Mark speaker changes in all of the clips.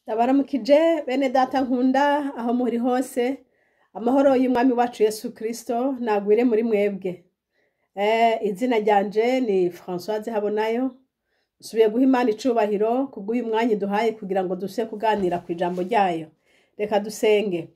Speaker 1: Ndabaramukije bene data nkunda aho muri hose, amahoro y'umwami wacu Yesu Kristo nagwire muri mwebwe. Izina ryanje ni Françoise Habonayo, nsubiye guha Imana icubahiro kubw'uyu mwanya iduhaye kugira ngo duse kuganira ku ijambo ryayo. Reka dusenge.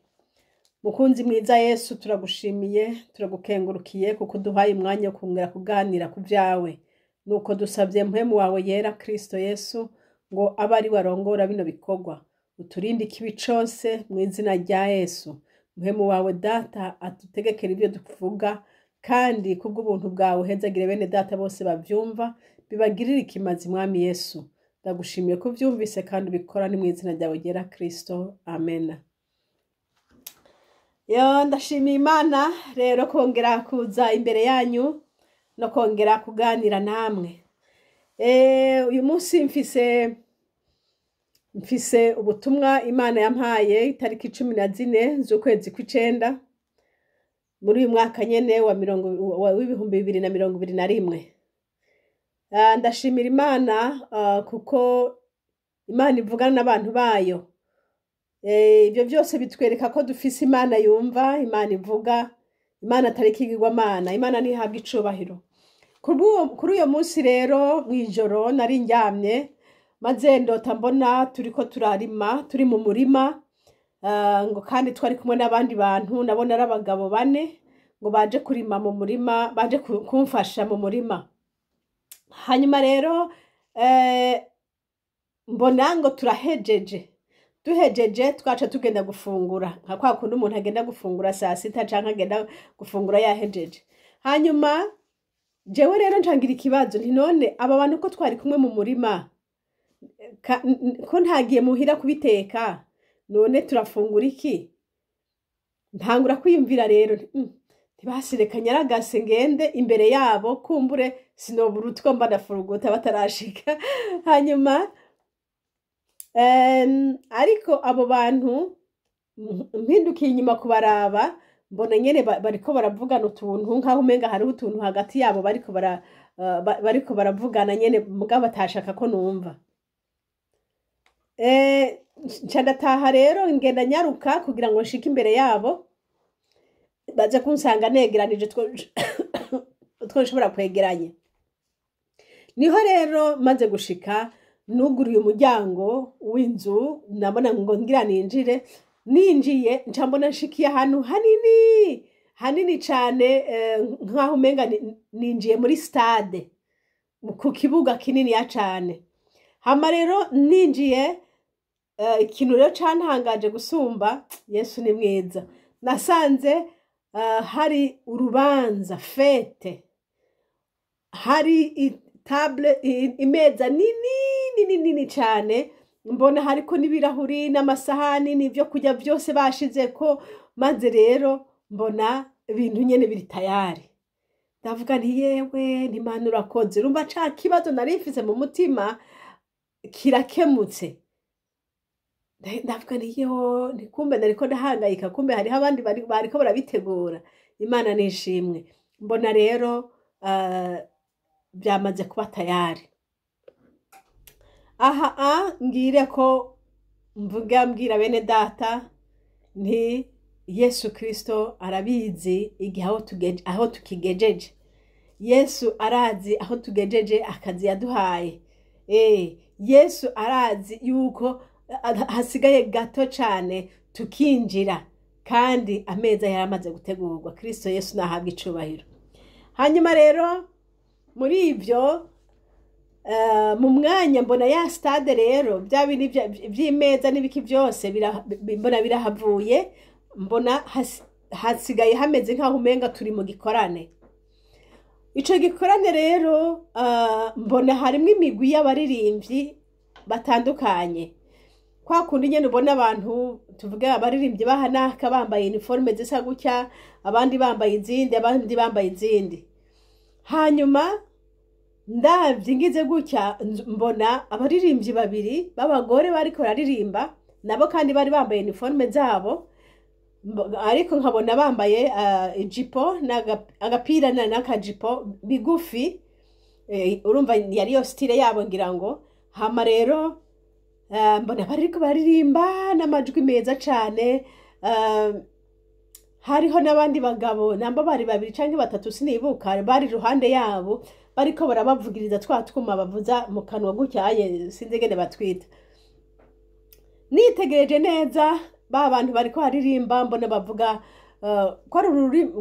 Speaker 1: Mukunzi mwiza Yesu, turagushimiye, turagukengurukiye kuko uduhaye umwanya wo kongera kuganira ku vyawe. Nuko dusavye mpwemu wawe yera Kristo Yesu ngo abe ari we arongora bino bikorwa. Uturinde ikibi cose mu izina rya Yesu. Mpwemu wawe data adutegekere ivyo tuvuga, kandi kubw'ubuntu bwawe uhezagire bene data bose bavyumva, bibagirire ikimazi mwami Yesu. Ndagushimiye ko uvyumvise kandi ubikora, ni mu izina ryawe ryera Kristo. Amen. Yo, ndashimiye Imana rero kongera kuza imbere yanyu no kongera kuganira namwe. Uyu munsi mfise ubutumwa Imana yampaye itariki 14 z'ukwezi kw'icenda muri uyu mwaka nyene wa 2021. Ndashimira Imana kuko Imana ivugana n'abantu bayo. Ibyo byose bitwereka ko dufise Imana yumva, Imana ivuga, Imana atari ikigirwamana, Imana ntihabwa icubahiro. Kuri uyo munsi rero mw'ijoro nari ndyamye, maze ndota mbona turiko turarima, turi mu murima, ngo kandi twari kumwe n'abandi bantu, nabona ari abagabo bane, ngo baje kurima mu murima, baje kumfasha mu murima. Hanyuma rero mbona ngo turahejeje, duhejeje twaca tugenda gufungura, nka kwa kundi umuntu agenda gufungura saa sita canke agenda gufungura yahejeje. Hanyuma jewe rero ncangira ikibazo nti none aba bantu ko twari kumwe mu murima, ko ntagiye muhira kubiteka, none turafungura iki? Ntangura kwiyumvira rero nti, ntibasireka nyaragase ngende imbere yabo, kumbure sinobura utwo mba ndafuruguta batarashika. Hanyuma ariko abo bantu mpindukiye inyuma kubaraba, mbona nyene bariko baravugana utuntu nkaho umenga hariho utuntu hagati yabo bariko baravugana nyene, mugabo batashaka ko numva. Nca ndataha rero, ngenda nyaruka kugira ngo nshike imbere yabo baze kunsanga negeranije utwo nshobora kwegeranya. Niho rero maze gushika nuguruye umuryango w'inzu, nabona ngo ngira ninjire, ninjiye nca mbona nshikiye ahantu hanini hanini cane, nkaho umenga ninjiye muri stade, ku kibuga kininiya cane. Hama rero ninjiye, ikintu rero cantangaje gusumba, Yesu ni mwiza, nasanze hari urubanza, fête, hari table, imeza nini nini nini cane, mbona hariko n'ibirahuri n'amasahani n'ivyo kurya vyose bashizeko. Maze rero mbona ibintu nyene biri tayari, ndavuga nti yewe, ntimana urakoze, urumva ca kibazo nari mfise mu mutima kirakemutse. Ndavuga nti yo, ntikumbe nariko ndahangayika, kumbe hariho abandi bariko barabitegura. Imana nishimwe. Mbona rero byamaze kuba tayari. Aha ngire ko mvuga mbwira bene data nti Yesu Kristo arabizi igihe aho tukigejeje. Yesu arazi aho tugejeje akazi yaduhaye. Yesu arazi yuko hasigaye gato cane tukinjira, kandi ameza yaramaze gutegurwa. Kristo Yesu nahabwa icubahiro. Hanyuma rero muri ivyo, mu mwanya mbona ya stade rero, bya bindi vy'imeza n'ibiki byose mbona birahavuye, mbona hasigaye hameze nk'aho umenga turi mu gikorane. Ico gikorane rero, mbona harimwo imigwi y'abaririmbyi batandukanye, kwa kundi nyene ubona abantu, tuvuge abaririmbyi bahanaka bambaye uniforme zisa gutya, abandi bambaye izindi, abandi bambaye izindi. Hanyuma ndavye ngize gutya, mbona abaririmbyi babiri b'abagore bariko bararirimba nabo, kandi bari bambaye uniforme zabo, ariko nkabona bambaye ijipo agapira n'akajipo bigufi. Urumva yari yo style yabo ngira ngo. Hama rero Mbona bariko baririmba n'amajwi meza cane. Hariho n'abandi bagabo namba bari babiri canke batatu, sinibuka, bari iruhande yabo bariko barabavugiriza twa twuma bavuza mu kanwa gutyaye, sinzi ingene batwita. Nitegereje neza ba bantu bariko baririmba, mbona bavuga ko ari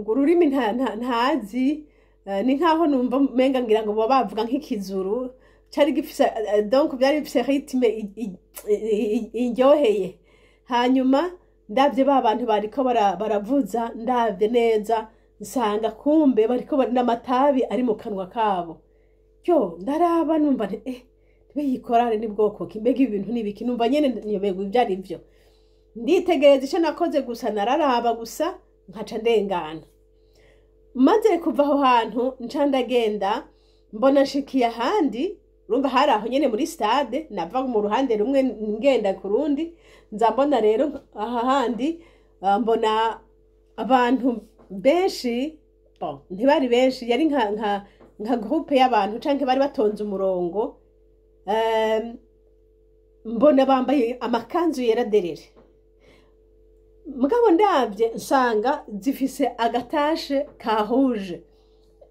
Speaker 1: ururimi ntazi, ni nkaho numva umenga ngira ngo baba bavuga nk'ikizuru cari gifise, donc byari bifise rythme indyoheye. Hanyuma ndabye ba bantu bariko baravuza, ndabye neza nsanga kumbe bariko n'amatabi ari mu kanwa kabo. Yo, ndaraba numva nti mbe iyi korale ni bwoko ki? Mbega ibi bintu ni ibiki? Numva nyene nyoberwa ibyo ari byo. Nditegereza, icyo nakoze gusa nararaba gusa nkaca ndengana. Maze kuva aho hantu nca ndagenda, mbona nshikiye ahandi. Urumva hari aho nyene muri stade, nava mu ruhande rumwe ngenda ku rundi, nza mbona rero aha handi, mbona abantu benshi. Bon, ntibari benshi, yari nka groupe y'abantu canke bari batonze umurongo. Mbona bambaye amakanzu yera derere, mugabo ndabye nsanga zifise agatashe kahuje,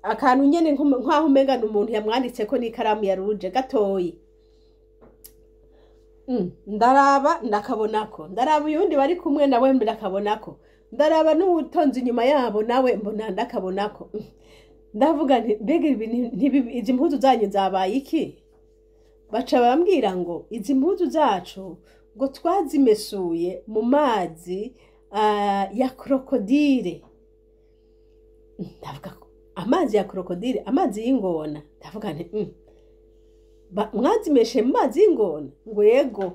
Speaker 1: akantu nyene nk'aho umenga ni umuntu yamwanditseko n'ikaramu ya rouge gatoyi. Ndaraba ndakabonako, ndaraba uyundi bari kumwe nawe ndakabonako, ndaraba n'uwutonze inyuma yabo nawe mbona ndakabonako. Ndavuga nti: "Mbega ibi izi mpuzu zanyu zabaye iki?" Baca bambwira ngo izi mpuzu zacu ngo twazimesuye mu mazi ya crocodile. Ndavuga ko amazi ya crocodile, amazi y'ingona. Ndavuga nti: Mwazimeshe mu mazi y'ingona?" Ngo yego,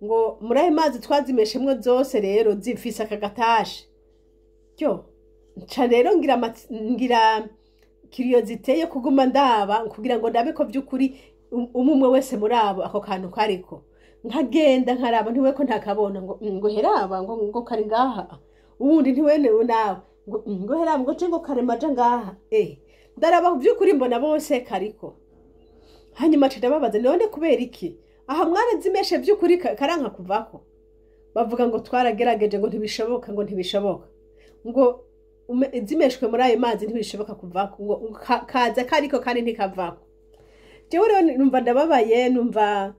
Speaker 1: ngo muri ayo mazi twazimeshemwo zose rero zifise aka gatashe. Yo, nca rero ngira curiosité yo kuguma ndaba kugira ngo ndabe ko vy'ukuri umwe umwe wese muri abo ako kantu kariko. Nkagenda nkaraba, ntiwe ko ntakabona, ngo ngo heraba, ngo kari ngaha. Uwundi ntiwene nawe, ngo ngo heraba, ngo ce ngo karemaja ngaha. Ndaraba vy'ukuri mbona bose kariko. Hanyuma nca ndababaza: "None kubera iki aha mwarazimeshe vy'ukuri karanka kuvako?" Bavuga ngo twaragerageje, ngo ntibishoboka, ngo ntibishoboka, ngo zimeshwe muri ayo mazi ntibishoboka kuvako, ngo kaza kariko kandi ntikavako. Jewe rero numva ndababaye, numva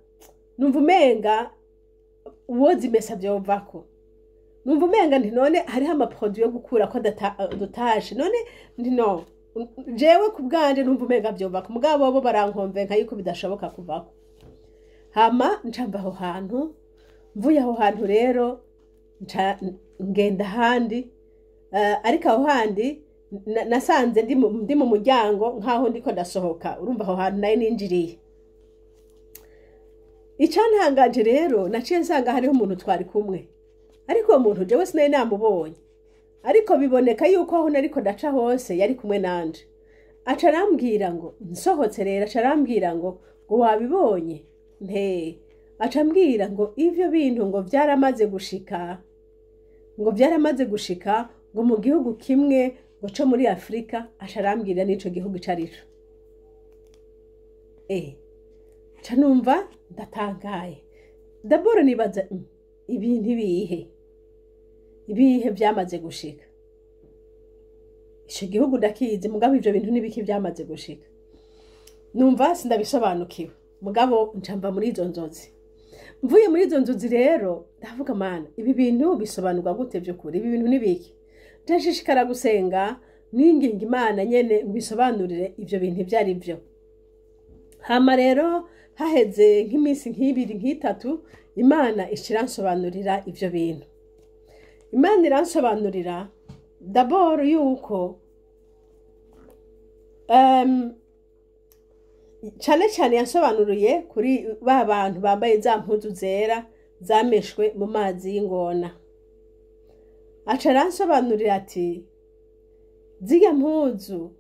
Speaker 1: umenga uwo zimesa vyovako. Numva umenga nti none hariho ama produits yo gukurako dutashe, none nti no jewe ku bwanje numva umenga vyovako, mugabo bo barankonvenka yuko bidashoboka kuvako. Hama nca mva aho hantu. Mvuye aho hantu rero nca ngenda ahandi. Ariko aho handi nasanze ndi mu muryango nk'aho ndiko ndasohoka. Urumva aho hantu nari ninjiriye. Icyantangaje rero, naciye nsanga hariho umuntu twari kumwe, ariko uwo muntu jewe sinari namubonye, ariko biboneka yuko aho nariko ndaca hose yari kumwe nanje. Aca arambwira ngo nsohotse rero, aca arambwira ngo wabibonye? Nte aca ambwira ngo ivyo bintu ngo vyaramaze gushika, ngo vyaramaze gushika ngo mu gihugu kimwe ngo co muri Afurika. Aca arambwira n'ico gihugu ico arico. Ca numva ndatangaye. D'abord nibaza: Ibintu ibihe vyamaze gushika? Ico gihugu ndakizi, mugabo ivyo bintu n'ibiki vyamaze gushika?" Numva sindabisobanukiwe, mugabo nca mva muri izo nzozi. Mvuye muri izo nzozi rero ndavuga: "Mana, ibi bintu bisobanurwa gute vy'ukuri? Ibi bintu n'ibiki?" Ndashishikara gusenga, ninginga Imana nyene ngo isobanurire ivyo bintu ivyo ari vyo. Hama rero haheze nk'iminsi nk'ibiri, nk'itatu, Imana ica iransobanurira ivyo bintu. Imana iransobanurira d'abord yuko cane cane yansobanuriye kuri ba bantu bambaye za mpuzu zera zameshwe mu mazi y'ingona. Aca aransobanurira ati: "Zirya mpuzu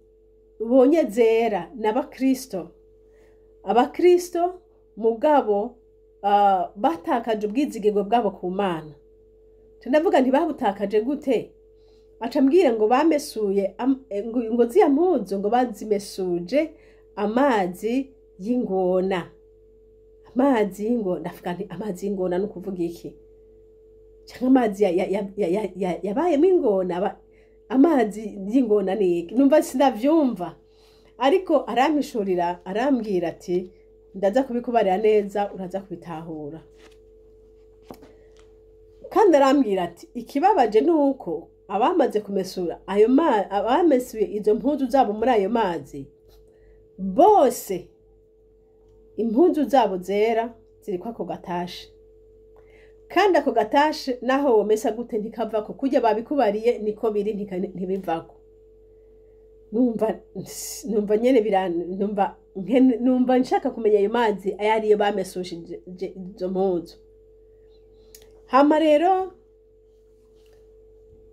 Speaker 1: ubonye zera n'abakristo, abakristo mugabo batakaje ubwizigirwe bwabo ku Mana." Ndavuga nti: "Babutakaje gute?" Aca ambwira ngo bamesuye ngo ziriya mpuzu ngo bazimesuje amazi y'ingona. Amazi y'ingona. Amazi y'ingona, ndavuga nti amazi y'ingona ni ukuvuga iki? Cyangwa amazi yabayemo ingona, amazi y'ingona ni iki? Numva sinavyumva, ariko arampishurira, arambwira ati ndaza kubikubarira neza, uraza kubitahura. Kandi arambwira ati ikibabaje ni uko abamaze kumesura ayo abamesuye izo mpuzu zabo muri ayo mazi bose, impuzu zabo zera ziri ako gatashe, kandi ako gatashe naho womesa gute ntikavako, kurya babikubariye niko biri, ntibivako. Numva nyene numva nshaka kumenya ayo mazi ayo ariyo bamesushije izo mpuzu. Hama rero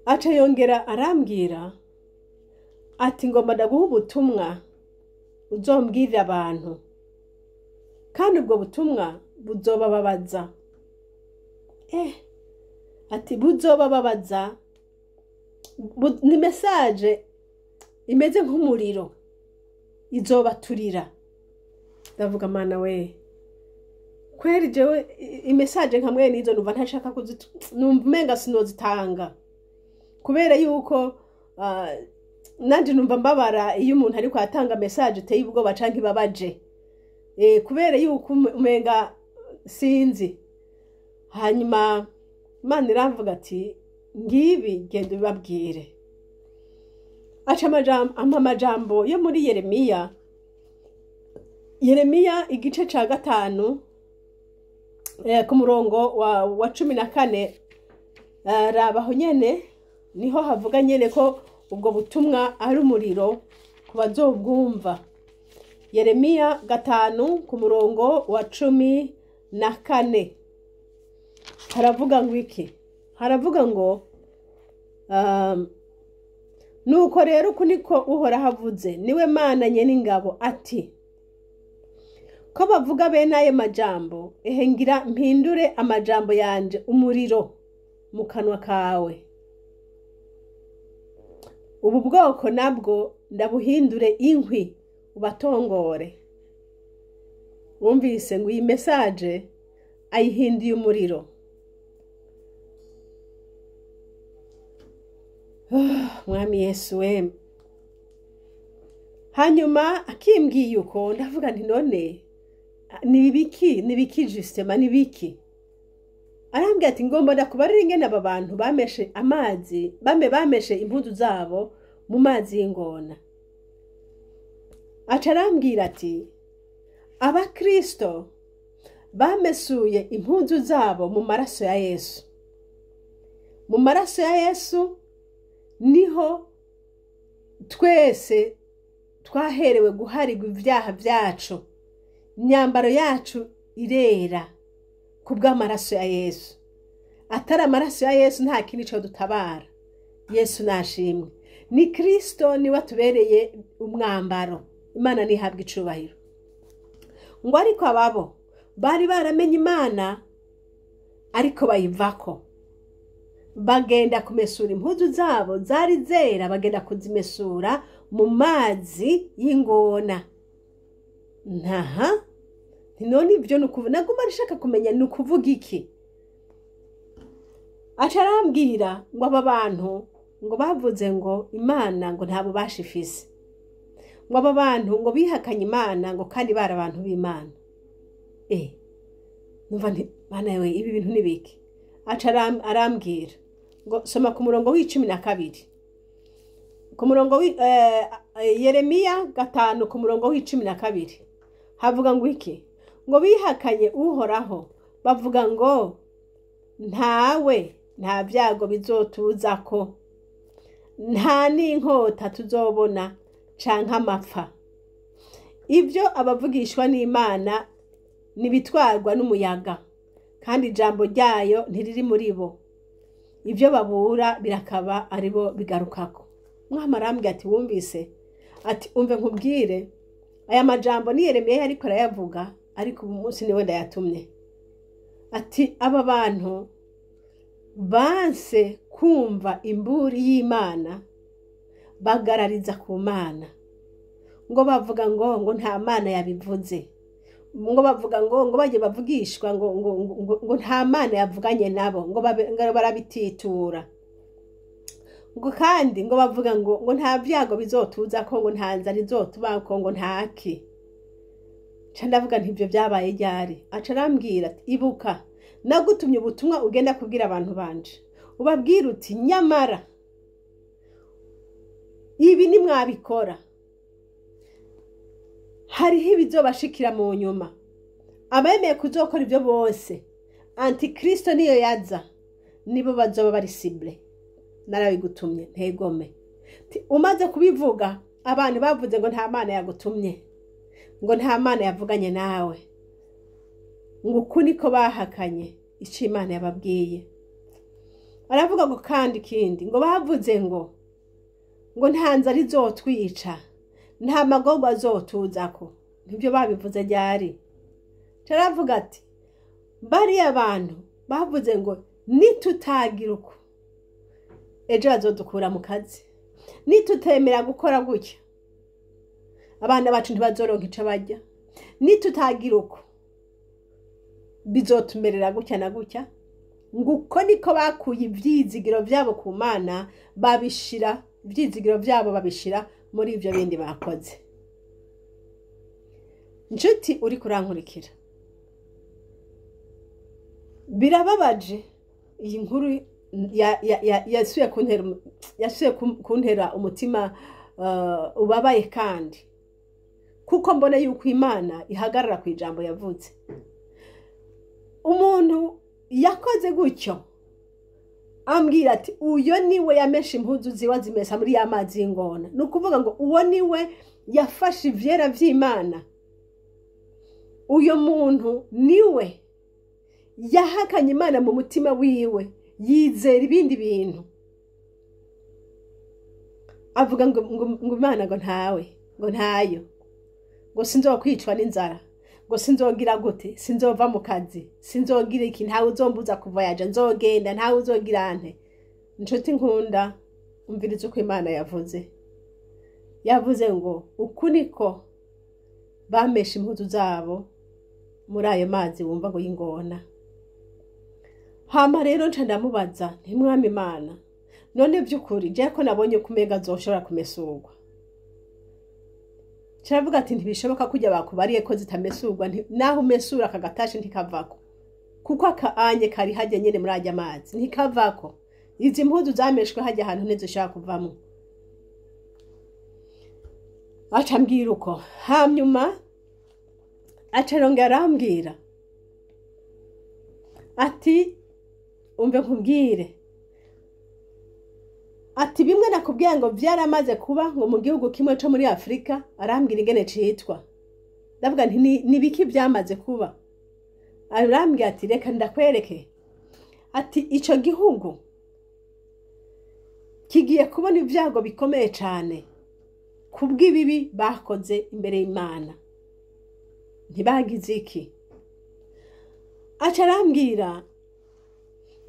Speaker 1: aca yongera arambwira ati ngomba ndaguha ubutumwa uzombwirira abantu, kandi ubwo butumwa buzobababaza. Ati buzobababaza, ni message imeze nk'umuriro izobaturira. Ndavuga mana we, kweri jewe imessage nka mwene izo numva ntashaka numva umenga sinozitanga, kubera yuko nanje numva mbabara iyo umuntu ariko atanga message iteye ubwoba canke ibabaje, kubera yuko umenga sinzi. Hanyuma Imana iramvuga ati ngibi genda ubibabwire. Aca ampa amajambo yo muri Yeremiya, Yeremiya igice ca 5 ku murongo wa 14. Rabaho nyene niho havuga nyene ko ubwo butumwa ari umuriro ku bazobwumva. Yeremiya 5 ku murongo wa 14 haravuga ngo iki? Haravuga ngo nuko rero uku niko Uhoraho avuze, niwe Mana nyene ingabo, ati ko bavuga bene ayo majambo, ehe ngira mpindure amajambo yanje umuriro mu kanwa kawe, ubu bwoko nabwo ndabuhindure inkwi ubatongore. Wumvise ngo iyi message ayihinduye umuriro. Mwami Yesu we. Hanyuma akimbwiye uko, ndavuga nti none ni biki justement, ni biki? Arambwira ati ngomba ndakubarira ingene aba bantu bameshe amazi, bameshe impuzu zabo mu mazi y'ingona. Aca arambwira ati abakristo bamesuye impuzu zabo mu maraso ya Yesu. Mu maraso ya Yesu niho twese twaherewe guharigwa ibyaha byacu, imyambaro yacu irera kubw'amaraso ya Yesu. Atari amaraso ya Yesu nta kindi cyo dutabara. Yesu nashimwe, ni Kristo niwe atubereye umwambaro. Imana nihabwa icubahiro. Ngo ariko ababo bari baramenye Imana ariko bayivako, bagenda kumesura impuzu zabo zari zera, bagenda kuzimesura mu mazi y'ingona. Ntaha none ibyo nukuvuga, naguma nshaka kumenya nukuvuga iki. Aca arambwira ngo aba bantu ngo bavuze ngo Imana ngo nta bubasha ifise, ngo aba bantu ngo bihakanye Imana ngo kandi bari abantu b'Imana. Numva nti Mana we, ibi bintu nibiki? Aca arambwira ngo soma ku murongo w'12, ku murongo Yeremiya 5 ku murongo w'12 havuga ngo iki? Ngo bihakanye Uhoraho bavuga ngo ntawe, nta byago bizotuzako, nta n'inkota tuzobona canke amapfa. Ibyo abavugishwa n'Imana nibitwarwa n'umuyaga, kandi ijambo ryayo ntiriri muri bo. Ibyo babura birakaba aribo bigarukako. Mwami arambwira ati wumvise, ati umve nkubwire, aya majambo ni Yeremiya ariko arayavuga, ariko ubu munsi niwe ndayatumye. Ati aba bantu banse kumva imburi y'Imana, bagarariza ku Mana, ngo bavuga ngo nta Mana yabivuze, Ngo bavuga ngo bajye bavugishwa ngo nta Mana yavuganye nabo, ngo barabititura, ngo kandi ngo bavuga ngo nta byago bizotuza ko, ngo nta nzara izotubako, ngo ntaki. Nca ndavuga nti: "Ibyo byabaye ryari?" Aca arambwira ati: "Ibuka nagutumye ubutumwa, ugenda kubwira abantu banje, ubabwira uti: nyamara ibi nimwabikora, hariho ibizobashikira mu nyuma. Abemeye kuzokora ibyo bose, Antikristo niyo yaza, nibo bazoba bari cible. Narabigutumye, ntegome." Umaze kubivuga, abantu bavuze ngo nta Mana yagutumye, ngo nta Mana yavuganye nawe, ngo uku niko bahakanye icyo Imana yababwiye. Aravuga ngo kandi ikindi, ngo bavuze ngo nta nzara izotwica, nta magorwa azotuzako. Nibyo babivuze ryari? Taravuga ati: "Bariya bantu bavuze ngo nitutagira uku, ejo bazodukura mu kazi, nitutemera gukora gutya, abana bacu ntibazoronka ico barya, nitutagira uko bizotumerera gutya na gutya." Ngo uko niko bakuye ivyizigiro vyabo ku Mana, babishira, ivyizigiro vyabo babishira muri ivyo bindi bakoze. Nshuti uri kurankurikira, birababaje. Iyi nkuru yasubiye kuntera umutima ubabaye, kandi kuko mbona yuko Imana ihagarara ku ijambo yavuze. Umuntu yakoze gutyo, ambwira ati: "Uyo niwe yamesha impuzu ziwe, azimesa muri ya mazi y'ingona." Ni ukuvuga ngo uwo niwe yafashe ivyera vy'Imana, uyo muntu niwe yahakanye Imana mu mutima wiwe, yizera ibindi bintu, avuga ngo Imana ngo ntawe, ngo ntayo, ngo sinzokwicwa n'inzara, ngo sinzogira gute, sinzova mu kazi, sinzogira iki, ntawe uzombuza kuva yaje, nzogenda, ntawe uzogira nte. Inshuti nkunda, umviriza uko Imana yavuze. Yavuze ngo uku niko bamesha impuzu zabo muri ayo mazi wumva ngo y'ingona. Hama rero nca ndamubaza nti: "Mwami Imana, none by'ukuri je ko nabonye ko umenga zoshobora kumesurwa?" Caravuga ati: "Ntibishoboka kujya bakubariye ko zitamesurwa. Naho umesura aka gatashe ntikavako, kuko aka anye kari hajya nyene muri ajya amazi, ntikavako. Izi mpuzu zameshwe hajya ahantu ntizishobora kuvamwo." Aca ambwira uko. Hanyuma aca arongera arambwira ati: "Umve nkubwire," ati: "Bimwe nakubwiye ngo vyaramaze kuba ngo mu gihugu kimwe co muri Afurika." Arambwira ingene citwa. Ndavuga nti: "Ni biki vyamaze kuba?" Arambwira ati: "Reka ndakwereke." Ati: "Ico gihugu kigiye kubona ibyago bikomeye cane kubw'ibibi bakoze imbere y'Imana, ntibagize iki." Aca arambwira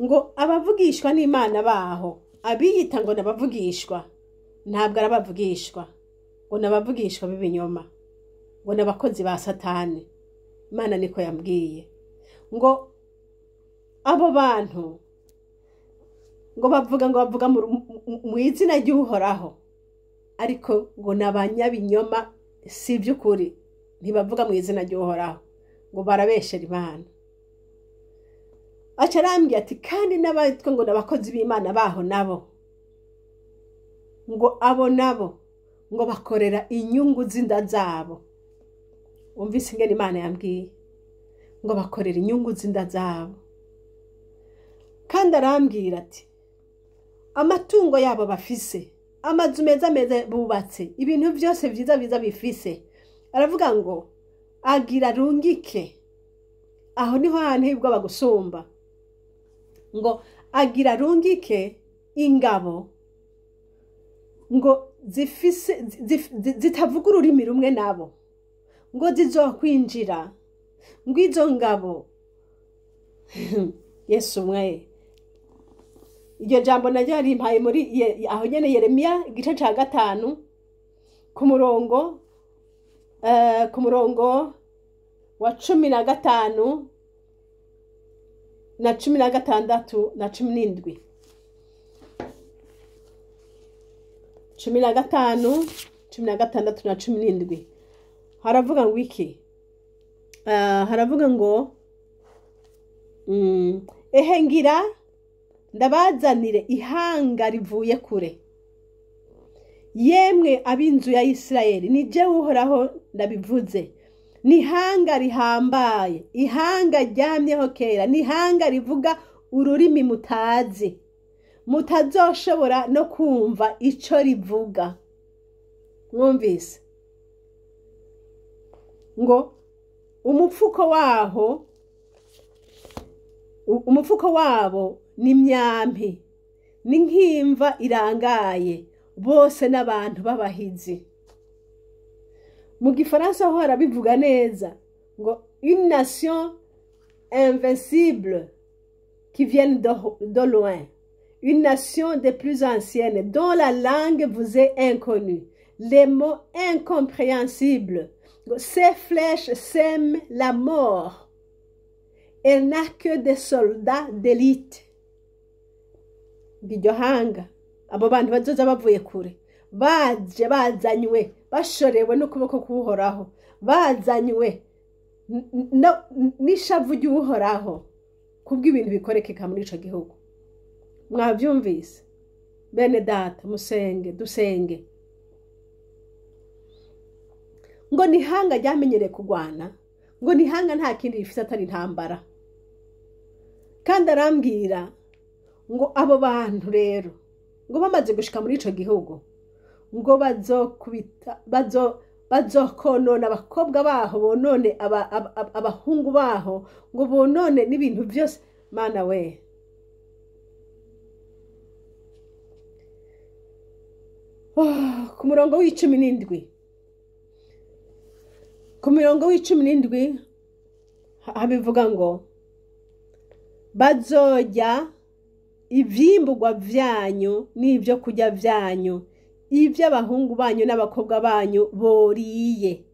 Speaker 1: ngo abavugishwa n'Imana baho, abiyita ngo nabavugishwa, ntabwo arabavugishwa, ngo nabavugishwa b'ibinyoma, ngo n'abakozi ba Satani. Imana niko yambwiye, ngo abo bantu ngo bavuga, ngo bavuga mu izina ry'Uhoraho, ariko ngo ni abanyabinyoma, si iby'ukuri, ntibavuga mu izina ry'Uhoraho, ngo barabeshera Imana. Aca arambwira ati: "Kandi n'abatwa ngo n'abakozi b'Imana baho nabo, ngo abo nabo ngo bakorera inyungu z'inda zabo." Wumvise ingene Imana yambwiye ngo bakorera inyungu z'inda zabo. Kandi arambwira ati: "Amatungo yabo bafise, amazu meza meza bubatse, ibintu byose byiza byiza bifise," aravuga ngo agira arungike, aho niho hantu hibwa bagusumba, ngo agira arungike ingabo ngo zifise zitavuga ururimi rumwe nabo, ngo zizokwinjira, ngo izo ngabo. Yesu mwe! Iryo jambo naryo rimpaye muri aho nyene, Yeremiya igice ca 5, ku murongo wa 15 na 16 na 17. 15, 16 na 17 haravuga ngo iki? Haravuga ngo ehe ngira ndabazanire ihanga rivuye kure, yemwe ab'inzu ya Isirayeli, ni jewe Uhoraho ndabivuze. Ni ihanga rihambaye, ihanga ryamyeho kera, ni ihanga rivuga ururimi mutazi, mutazoshobora no kumva ico rivuga. Mwumvise ngo umupfuko waho, umupfuko wabo ni myampi, ni nk'imva irangaye, bose n'abantu b'abahizi. Mu gifaransa ho harabivuga neza ngo une nation invincible qui vient de loin, une nation des plus anciennes dont la langue vous est inconnue, les mots incompréhensibles. Ces flèches sèment la mort. Elle n'a que des soldats d'élite. Iryo hanga, abo bantu bazoza bavuye kure, baje bazanywe, bashorewe n'ukuboko k'Uhoraho, bazanywe n'ishavu ry'Uhoraho kubw'ibintu bikorekeka muri ico gihugu. Mwavyumvise bene data, musenge, dusenge. Ngo ni hanga ryamenyereye kugwana, ngo ni hanga nta kindi rifise atari intambara. Kandi arambwira ngo abo bantu rero ngo bamaze gushika muri ico gihugu, ngo bazokubita, bazokonona abakobwa baho, bonone abahungu baho, ngo bonone n'ibintu byose. Mana we, ku murongo w'17, ku murongo w'17 habivuga ngo bazojya ivyimburwa vyanyu n'ibyo kurya vyanyu, ivy'abahungu banyu n'abakobwa banyu boriye,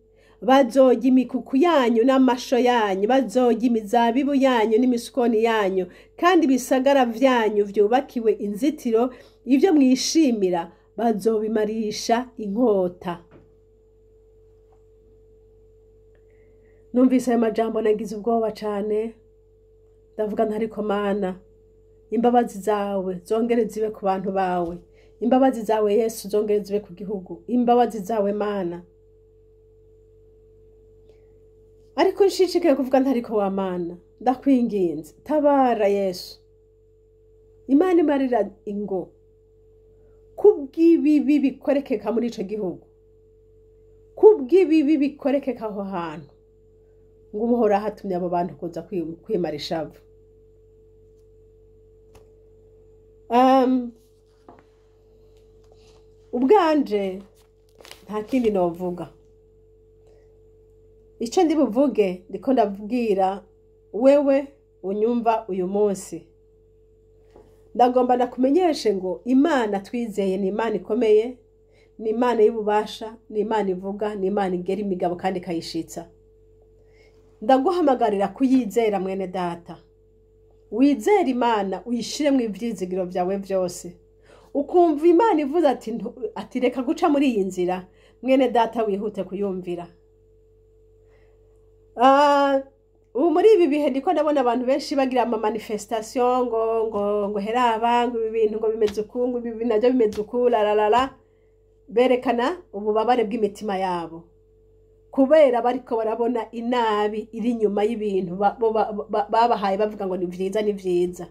Speaker 1: bazojya imikuku yanyu n'amasho yanyu, bazojya imizabibu yanyu n'imisukoni yanyu, kandi ibisagara vyanyu vyubakiwe inzitiro, ibyo mwishimira bazobimarisha inkota. Numvise ayo majambo nagize ubwoba cane, ndavuga nti ariko Mana, imbabazi zawe zongere zibe ku bantu bawe, imbabazi zawe Yesu zongere zibe ku gihugu, imbabazi zawe Mana. Ariko nshishikaye kuvuga nti ariko wa Mana, ndakwinginze tabara Yesu. Imana imarira ingo kubw'ibibi bikorekeka muri ico gihugu, kubw'ibibi bikorekeka aho hantu, ngo Uhoraho atumye abo bantu kuza kwimara ishavu. Ubwanje nta kindi novuga. Ico ndi buvuge ndiko ndabwira wewe unyumva uyu munsi. Ndagomba ndakumenyeshe ngo Imana twizeye ni Imana ikomeye, ni Imana y'ububasha, ni Imana ivuga, ni Imana igera imigabo kandi ikayishitsa. Ndaguhamagarira kuyizera mwene data. Wizere Imana, uyishiremwo ivyizigiro vyawe vyose. Ukumva Imana ivuze ati reka guca muri iyi nzira, mwene data wihute kuyumvira. Ubu muri ibi bihe ndiko ndabona abantu benshi bagira ama manifestation ngo ngo ngo heraba, ngo ibi bintu ngo bimeze uku, ngo ibi navyo bimeze uku, la la la la, berekana ububabare bw'imitima yabo, kubera bariko barabona inabi iri inyuma y'ibintu babahaye bavuga ngo ni vyiza, ni vyiza.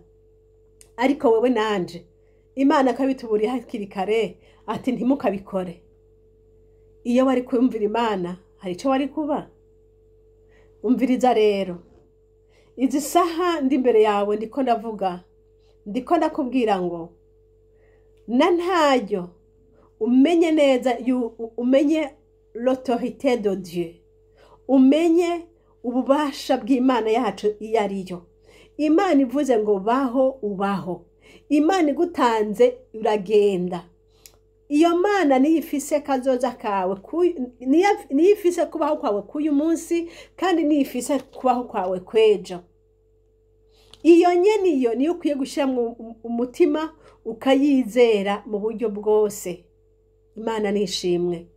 Speaker 1: Ariko wewe nanje Imana akabituburiye hakiri kare ati ntimukabikore. Iyo wari kumvira Imana hari ico wari kuba. Umviriza rero, izi saha ndi imbere yawe ndiko ndavuga, ndiko ndakubwira ngo na ntaryo umenye neza, umenye l'autorité de Dieu, umenye ububasha bw'Imana yacu iyo ariyo. Imana ivuze ngo baho, ubaho. Imana igutanze uragenda. Iyo Mana niyo ifise kazoza kawe, niyo ifise kubaho kwawe k'uyu munsi, kandi niyo ifise kubaho kwawe kw'ejo. Iyo nyene iyo niyo ukwiye gushiramwo umutima, ukayizera mu buryo bwose. Imana nishimwe.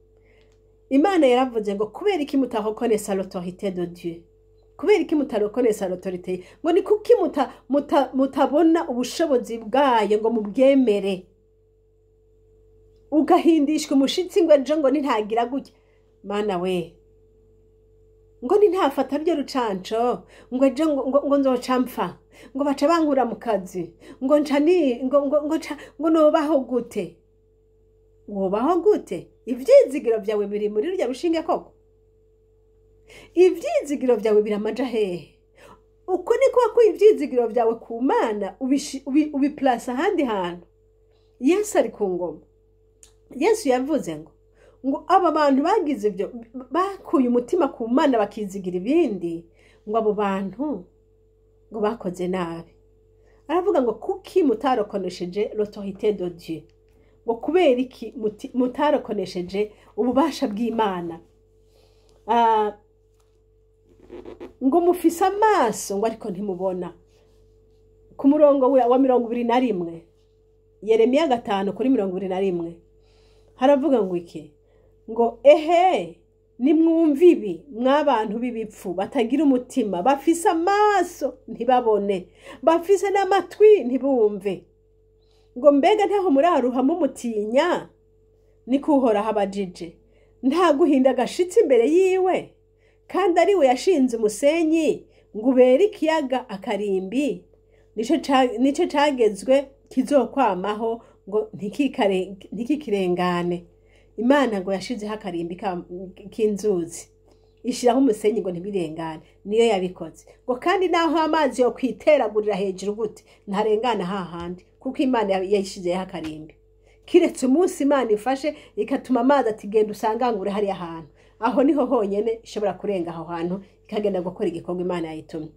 Speaker 1: Imana yaravuze ngo: "Kubera iki mutareconnaissa l'autorité de Dieu? Kubera iki mutareconnaissa l'autorité?" Ngo ni kuki mutabona ubushobozi bwayo ngo mubwemere? Ugahindishwa umushitsi ngo ejo ngo nintagira gutya, Mana we, ngo nintafata ryo rucanco, ngo ejo ngo nzoca mpfa, ngo baca bankura mu kazi, ngo nca ni ngo ngo ngo nca ngo nobaho gute? Wobaho gute? Ivyizigiro vyawe biri muri rurya rushinge koko? Ivyizigiro vyawe biramaja hehe? Uko ni kuba ko ivyizigiro vyawe ku Mana ubiplasa ahandi hantu. Yesu ari ku ngoma. Yesu yavuze ngo aba bantu bagize ibyo, bakuye umutima ku Mana bakizigira ibindi, ngo abo bantu ngo bakoze nabi. Aravuga ngo: "Kuki mutareconnaisseje l'autorité de Dieu?" Ngo kubera iki mutareconnaisseje ububasha bw'Imana? Ngo mufise amaso, ngo ariko ntimubona. Ku murongo wa 21, Yeremiya 5:21, haravuga ngo iki? Ngo: "Ehe, nimwumve ibi, mw'abantu b'ibipfu batagira umutima, bafise amaso ntibabone, bafise n'amatwi ntibumve." Ngo: "Mbega ntaho muraruha mumutinya? Niko Uhoraho abajije. Nta guhinda agashitsi imbere yiwe, kandi ari we yashinze umusenyi ngo ubere ikiyaga akarimbi, nico cagezwe kizokwamaho, ngo ntikikirengane." Imana ngo yashizeho akarimbi k'inzuzi, ishyiraho umusenyi ngo ntibirengane. Niyo yabikoze. Ngo kandi naho amazi yo kwiteragurira hejuru gute, ntarengana hahandi, kuko Imana yayishyizeho akarimbi. Kiretse umunsi Imana ifashe ikatuma amazi ati: "Genda usangangure hariya hantu." Aho niho honyene ishobora kurenga aho hantu, ikagenda gukora igikorwa Imana yayitumye.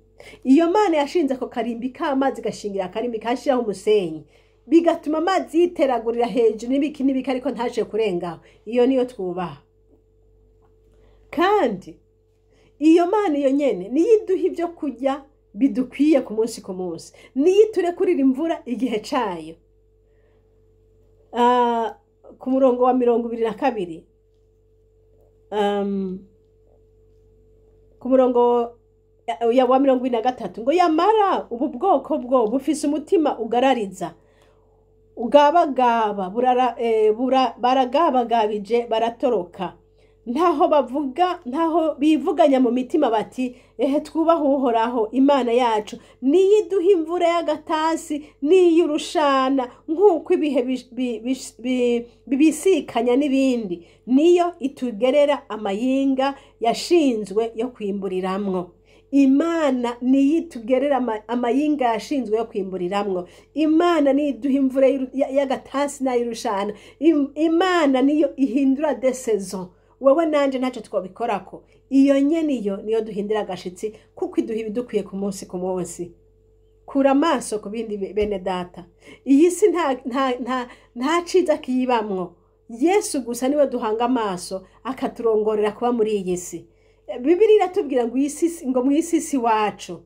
Speaker 1: Iyo Mana yashinze ako karimbi k'amazi, igashingira akarimbi, kashyiraho umusenyi, bigatuma amazi yiteragurira hejuru n'ibiki n'ibiki, ariko ntaje kurengaho. Iyo niyo twubaha. Kandi iyo Mana iyo nyene niyo iduha ibyo kurya bidukwiye ku munsi ku munsi, niyo iturekurira imvura igihe cayo. Ku murongo wa 22, ku murongo wa 23, ngo: "Yamara ubu bwoko bwo bufise umutima ugarariza, ugabagaba, baragabagabije, baratoroka. Ntaho bavuga, ntaho bivuganya mu mitima bati: 'Ehe, twubahe Uhoraho Imana yacu, niyo iduha imvura y'agatasi n'iy'urushana nk'uko ibihe bibisikanya n'ibindi, niyo itugerera amayinga yashinzwe yo kwimburiramwo.'" Imana niyo itugerera amayinga yashinzwe yo kwimburiramwo. Imana niyo iduha imvura y'agatasi n'ay'urushana. Imana niyo ihindura des saisons. Wowe nanje ntacyo twabikorako. Iyo nyene iyo niyo duhindira agashitsi, kuko iduha ibidukwiye ku munsi ku munsi. Kura amaso ku bindi, bene data. Iyi si nta ciza kiyibamwo. Yesu gusa niwe duhanga amaso, akaturongorera kuba muri iyi si. Bibiliya iratubwira ngo iyi si, ngo mu isi si iwacu.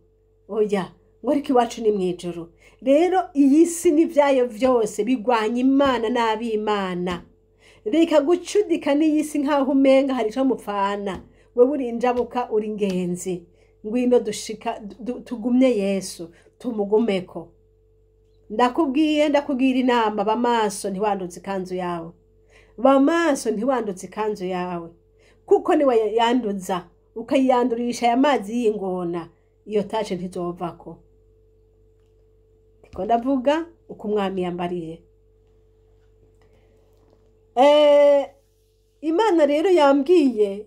Speaker 1: Oya, ngo ariko iwacu ni mu ijuru. Rero iyi si n'ibyayo vyose bigwanya Imana n'ab'Imana. Reka gucudika n'iyi si nk'aho umenga hari ico mupfana. Wewe uri injabuka, uri ingenzi. Ngwino dushika tugumye Yesu, tumugumeko. Ndakubwiye, ndakubwira inama: bamaso, ntiwanduze ikanzu yawe. Bamaso, ntiwanduze ikanzu yawe, kuko niwe yanduza ukayiyandurisha aya mazi y'ingona, iyo tache ntizovako. Ndiko ndavuga uko Umwami yambariye. Imana rero yambwiye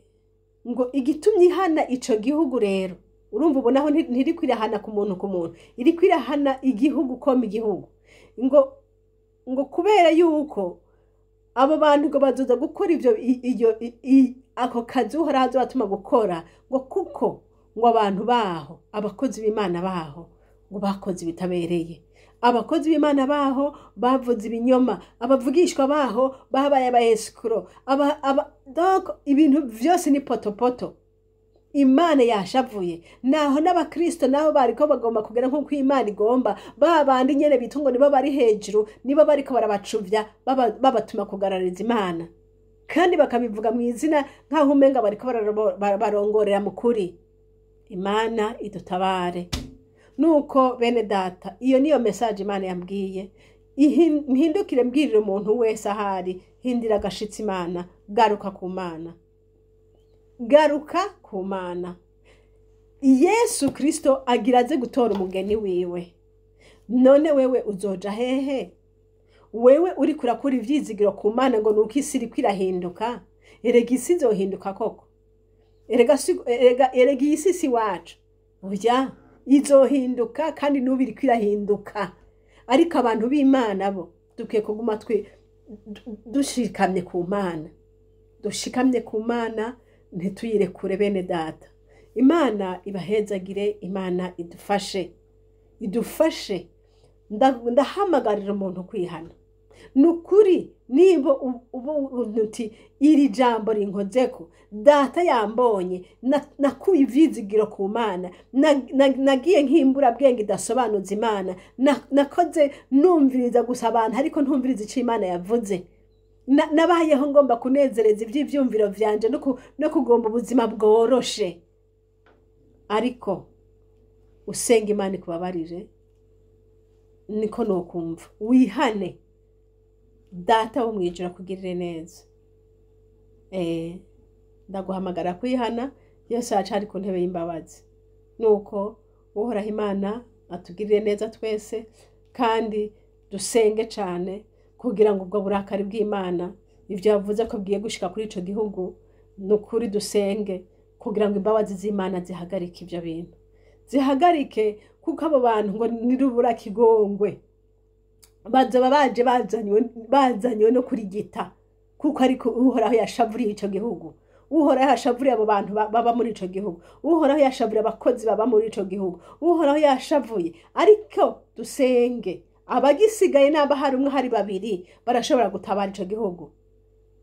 Speaker 1: ngo igitumye ihana ico gihugu. Rero urumva, ubonaho ntiriko irahana ku muntu ku muntu, iriko irahana igihugu koma igihugu, ngo kubera yuko abo bantu ngo bazoza gukora ivyo iyo ako kazi Uhoraho azobatuma gukora, ngo kuko ngo abantu baho, abakozi b'Imana baho, ngo Ngo bakoze ibitabereye. Abakozi b'Imana baho bavuze ibinyoma, abavugishwa baho babaye aba escrocs, donc ibintu vyose ni potopoto. Imana yashavuye. Naho n'abakristo nabo bariko bagomba kugera nk'uko Imana igomba, ba bandi nyene bita ngo nibo bari hejuru, nibo bariko barabacuvya, babatuma kugarariza Imana, kandi bakabivuga mu izina nk'aho umenga bariko barongorera mu kuri. Imana idutabare. Nuko bene data, iyo niyo message Imana yambwiye. Mpindukire mbwirire umuntu wese ahari: hindira agashitsi Imana, garuka ku Mana, garuka ku Mana. Yesu Kristo agira aze gutora umugeni wiwe. None wewe uzoja hehe? Wewe uri kurakura ivyizigiro ku Mana ngo nuko isi iriko irahinduka. Erega isi izohinduka koko. Erega iyi si iwacu. Oya, izohinduka, kandi n'ubu iriko irahinduka. Ariko abantu b'Imana bo dukwiye kuguma dushikamye ku Mana, dushikamye ku Mana, ntituyirekure. Bene data, Imana ibahezagire, Imana idufashe, idufashe. Ndahamagarira umuntu kwihana. Ni ukuri, niba ubu uti iri jambo rinkozeko, data yambonye, nakuye ivyizigiro ku Mana, nagiye nk'imburabwenge idasobanuza Imana, nakoze numviriza gusa abantu ariko ntumviriza ico Imana yavuze, nabayeho ngomba kunezereza ivy'ivyumviro vyanje no kugomba ubuzima bworoshe. Ariko usenga Imana ikubabarire, niko nokumva. Wihane, Data wo mwijuru akugirire neza. Ndaguhamagara kwihana. Yesu aracari ku ntebe y'imbabazi. Nuko Uhoraho Imana atugirire neza twese, kandi dusenge cane kugira ngo ubwo burakari bw'Imana, ivyo yavuze ko bwiye gushika kuri ico gihugu, ni ukuri dusenge kugira ngo imbabazi z'Imana zihagarike ivyo bintu, zihagarike, kuko abo bantu ngo nirubura kigongwe bazoba baje bazanywe no kurigita, kuko ariko Uhoraho yashavuriye ico gihugu. Uhoraho yashavuriye abo bantu baba muri ico gihugu. Uhoraho yashavuriye abakozi baba muri ico gihugu. Uhoraho yashavuye. Ariko dusenge, abagisigaye namba hari umwe, hari babiri, barashobora gutabara ico gihugu,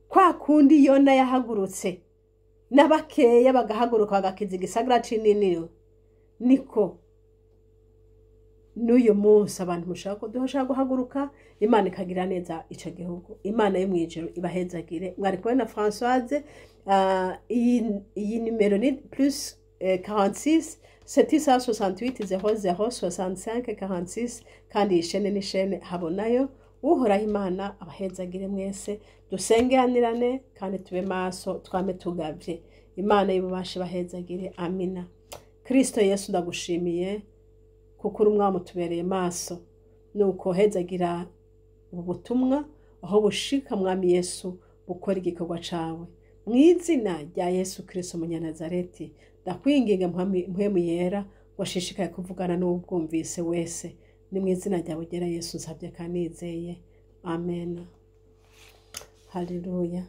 Speaker 1: kwa kundi Yona yahagurutse n'abakeya bagahaguruka bagakiza igisagara c'Ininiwe. Niko n'uyu munsi abantu mushaka ko dushobora guhaguruka, Imana ikagira neza ico gihugu. Imana yo mw'ijuru ibahezagire. Mwari kumwe na Françoise. Iyi nimero ni plus 46 768 00 65 46, kandi iyi shene ni shene Habonayo. Uhoraho Imana abahezagire mwese. Dusengeranirane kandi tube maso, twame tugavye. Imana y'ububasha ibahezagire. Amina. Kristo Yesu, ndagushimiye kuko uri umwami utubereye maso. Nuko hezagira ubu butumwa aho bushika, Mwami Yesu, bukora igikorwa cawe. Mu izina rya Yesu Kristo Umunyanazareti, ndakwinginga, Mpwemu Yera, washishikaye kuvugana n'uwubwumvise wese. Ni mu izina ryawe ryera Yesu nsabye kandi nizeye. Amen. Haleluya.